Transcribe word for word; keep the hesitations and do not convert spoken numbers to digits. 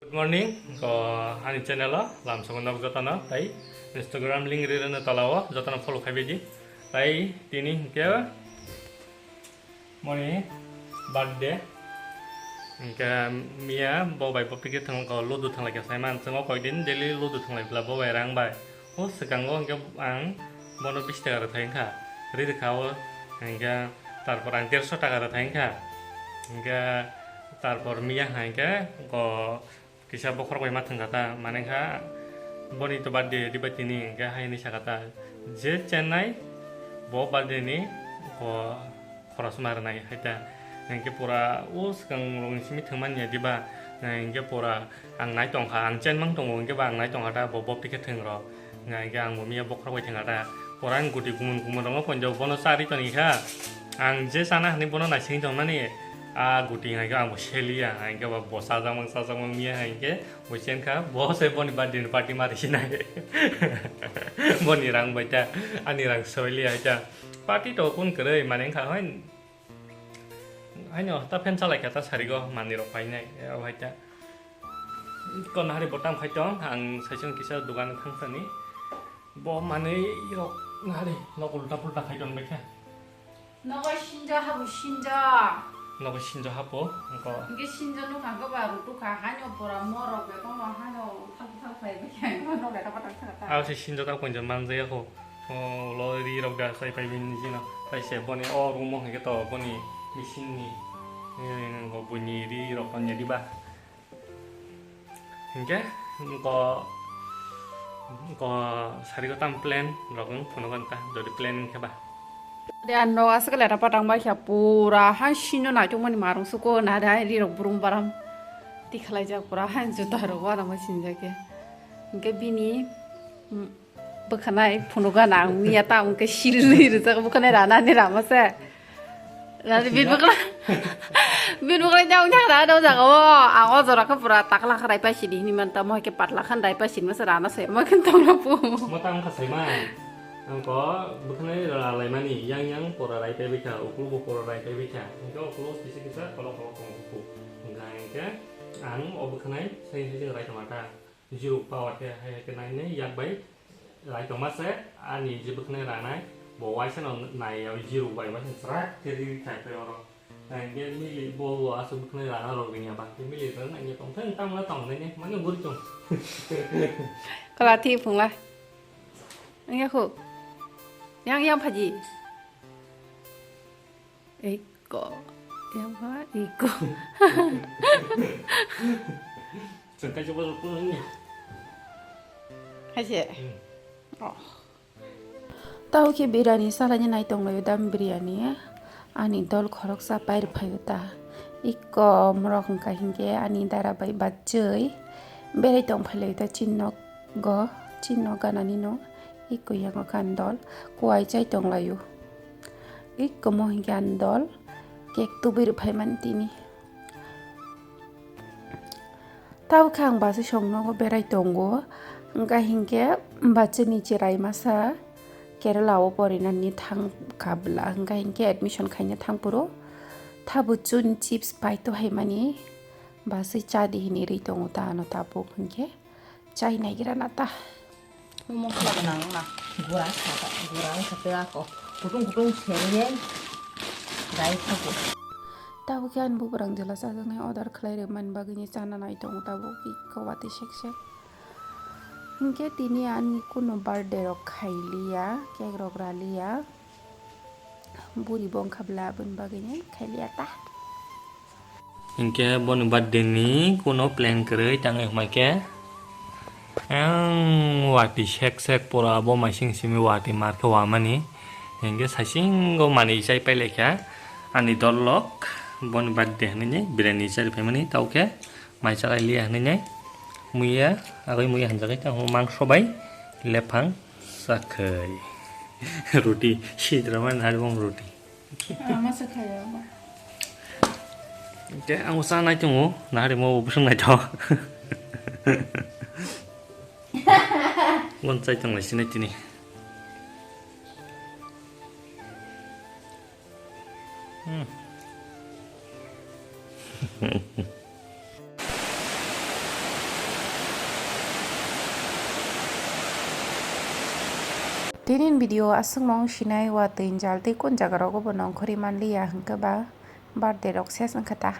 Good morning, ko ani channel o lamsongo nok jotono, tai Instagram link ri rwno tola o jotono follow khai baidi. Tai tini hinkhe moni birthday. Hinkhe miya bo bai bo pike thang ko ludu thanglai kha sai man, chwng o koi din daily ludu thanglai bla bo bai rang bai. O swkango hinkhe ang bono bish taka rwthai wngkha, ri rwkha o, hinkhe tarpor ang dersho taka rwthai wngkha. Hinkhe tarpor miya hinkhe ko kisa bokhorok bai ma thwngkha ta, mane kha boni to birthday riba tini, hinkhe hai hinwi sakha ta je Chennai bo birthday ni ko khoroksa ma rwnai hai ta. Hinkhe pura o swkang rokni simi thwngmani ya diba, hinkhe pura ang nai tongkha, ang chen mang tongo, hinkhe ba ang nai tongkha ta, bo bopti khe thwng rw. Hinkhe ang bo miya bokhorok bai thwngkha ta, pura ang guti kumun kumun rokno ponjao, bono cha ri toni kha. Ang je chana hinwi bono naising tongmani, a guti hinkhe ang bo seliya, hinkhe ba bo chajakmang chajakmang miya hinkhe bo chen kha, bo se boni birthday ni party ma ri sinai. Boni rang bai ta, ani rang soiliya hai ta. Party to kun kwrwi mane wngkha hoi. Haino ta fan chalai kha ta sarigo manwi rok painai, eh, hai ta. Kon hari bo tam khai tong, ang saichung kisa dugan thang sani. Bo manwi rok hari nok ulta pulta khai tong bai kha. Nogo sinjo habu sinjo. Nogo sinjo hapo, engko. Engke sinjo nukha khe ba rutuk kha, haino pura morok be kono haino thang thang khai bai kha, nok leta patang thang thang. Abo se sinjo ta konjo manjaya kho. O, ulo ri rok da sai pai bini jino. Tai se boni o room o hingke to boni machine ni, eh, go buini ri rok tongo diba. Hingke ko, ko sari ko tam plan rok wng phunugo ta, jodi plan wngkhe ba. De ano aswk leta patang bai kha pura han sino naitok mani marung suko na de ri rok brum baram tikhlai jak pura han juta rok wana ma sinjak khe. Hingke bini, mm, Bwkhanai phunugo na ang miya ta wngkhe silni rijak bwkhanai rana ni rama se. Rani bin bwkhanai, bin bwkhanai ta wngkhe rana o jaga o ang o jora khe pura takla khe rai paisidi hinwi man tamo hai khe patla khe rai paisidi masa rana se ma khe tongla pu. Mo ta wngkha saima. Ang ko bwkhanai rana laimani yang yang pora rai paibai kha, uklu bo pora rai paibai kha. Hingke uklu kisa kisa kolok kolok tong uku. Hingke ang o bwkhanai sai sai rai tongma ta. Zero power khe hai khe nai nai yak bai lai tongma se ani je bwkhanai ranai bo waisa no nai ya zero bai waisa chwrak khe ri khai pe oro. Nai ge mili bo bo aswk bwkhanai rana rok ring ya ba khe mili rana nai tong thang tang la tong nai ne mane guri tong. Kala thi phung la. Ang ya khu. Yang yang phaji. Iko. Yang ba iko. Sengkai coba rukun ini. Hai se. Hmm. Oh. Tau khe birani salani nai tonglaio dam biryani. Ani dol khoroksa pair phaio ta. Iko morok hwnkha hinkhe ani dara bai bachwi berai tong phailaio ta chinno go, chinno ganani no. Iko yango khe ani dol kuai chai tonglaio. Iko mo hinkhe ani dol cake tubui rwphaimani tini. Tabukhe ang bachwi songnogo berai tongo, wngkha hinkhe bachwini cherai masa Kerala o porinani thangkha bwla, wngkha hinkhe admission khaina thangphuru thabu chun chips paito haimani bachwi chadi hinwi ri tongo ta ano tabuk hinkhe. Chai naigira na ta. Momo kla gwnang na gura saka gura wngkha tei ako kutung kutung serwi dai khaku. Tabuk khe ani bubrang jela chajaknai order khlai rwmani bagwini chana nai tongo tabuk iko watwi sek sek. Hinkhe tini ani kunu birthday rok khailiya, cake rok raliya. Buri bo wngkha bwla aboni bagwino khailiya ta. Hinkhe boni birthday ni kuno plan kwrwi tangwi hwnbaikhe ang watwi sek sek pura bo maising simi watwi markhe wamani. Hinkhe saisingo manwi chai pailaikha ani dol rok boni birthday hwnwi biryani chari phaimani tawkhe. Mai chakai liya hinui nai muya agoi muya hinjagai tamo mangso bai lephang sakhai. Roti sidra man hari bong roti. Ama sakhai ama. Te ang usa nai tongo nahari mo busung nai to. Gon chai tong lai sinai tini. Hmm. Tini video aswkmung sinai watwi jal tei kun jaga rogo bo nongkhorwi manliya hwnkhe ba birthday rok ses wngkha ta.